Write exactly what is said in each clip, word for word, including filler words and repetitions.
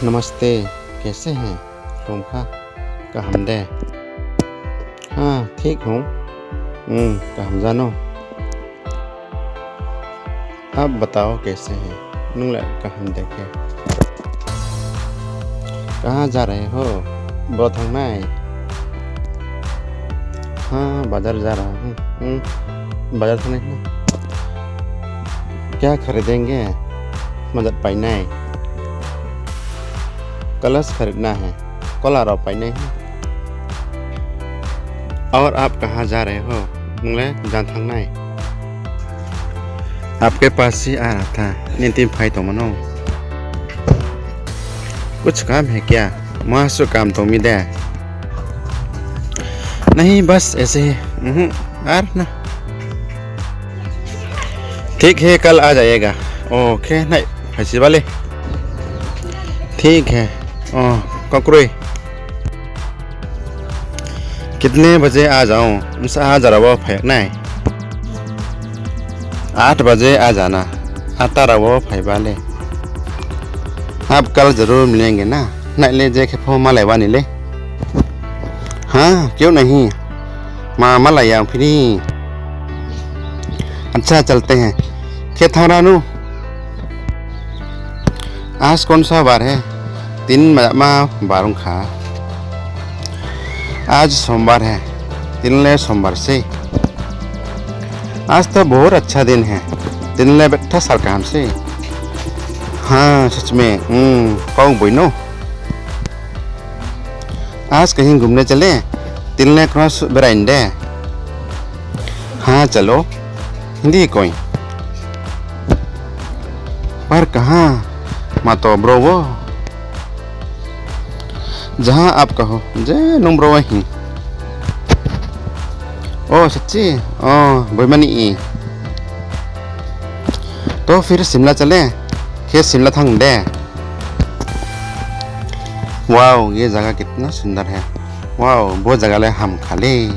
नमस्ते, कैसे हैं? Lungkha, kaham de? हाँ, ठीक हूँ। Hmm, kaham jano. आप बताओ कैसे हैं? Nung le kaham de khe? कहाँ जा रहे हो? Bro thanng nai? हाँ, बाजार जा रहा हूँ। Hmm, bazar thanng nai na. क्या खरीदेंगे? Majat pai nai. कलश खरीदना है. Kola rao pai nai. और आप कहाँ जा रहे हो? Nung le jang thanng nai? आपके पास ही आ रहा था. Nini thing phai tongmo no. कुछ काम है क्या? Muha suh kam tong mi de? नहीं, बस ऐसे ही. Ar na. ठीक है, कल आ जाइएगा. O khe nai, phaisi ba le. ठीक है. O, kau kroi. कितने बजे आ जाऊं? Bsa ha jora wo phai nai? आठ बजे आ जाना. Ata rao wo phai ba le. आप कल जरूर मिलेंगे ना? Nai le je khe pho malai wa ni le. हाँ, क्यों नहीं? Ma malai ya phi ni. अच्छा, चलते हैं. Khe thanng ra nu. आज कौन सा बार है? Tini ma ma bar ong kha? आज सोमवार है. Tini le sombar se. आज तो बहुत अच्छा दिन है. Tini le betha sal kaham se. हाँ, सच में. Kau boi no. आज कहीं घूमने चले? Tini le kro suh berai ni de? हाँ, चलो. Hing di koi. पर कहाँ? Ma to bro wo? जहाँ आप कहो. Je nung bro wo hing. O, सच्ची? O, boima ni i. तो फिर शिमला चले? Khe Simla thanng de? Wow, ये जगह कितना सुंदर है. Wow, bo zaga le ham kha le.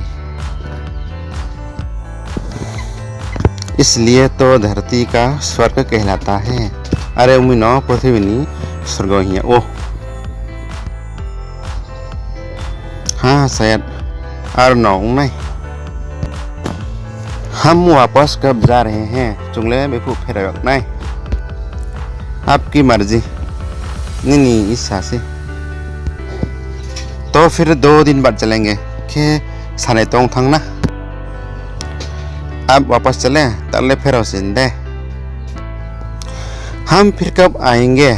इसलिए तो धरती का स्वर्ग कहलाता है. Are ong mi no purthimbi ni sorgo hing yag ou. हाँ, शायद. Ar no ong nai. हम वापस कब जा रहे हैं? Chung le bephuh pherao yag nai? आपकी मर्जी. Nini isa se. तो फिर दो दिन बाद चलेंगे. Khe sanai tong thanng na. आप वापस चले, ta le pherao si de. हम फिर कब आएंगे?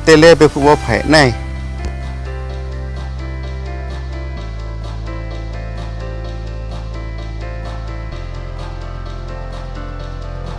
Te le bephuh wo phai nai?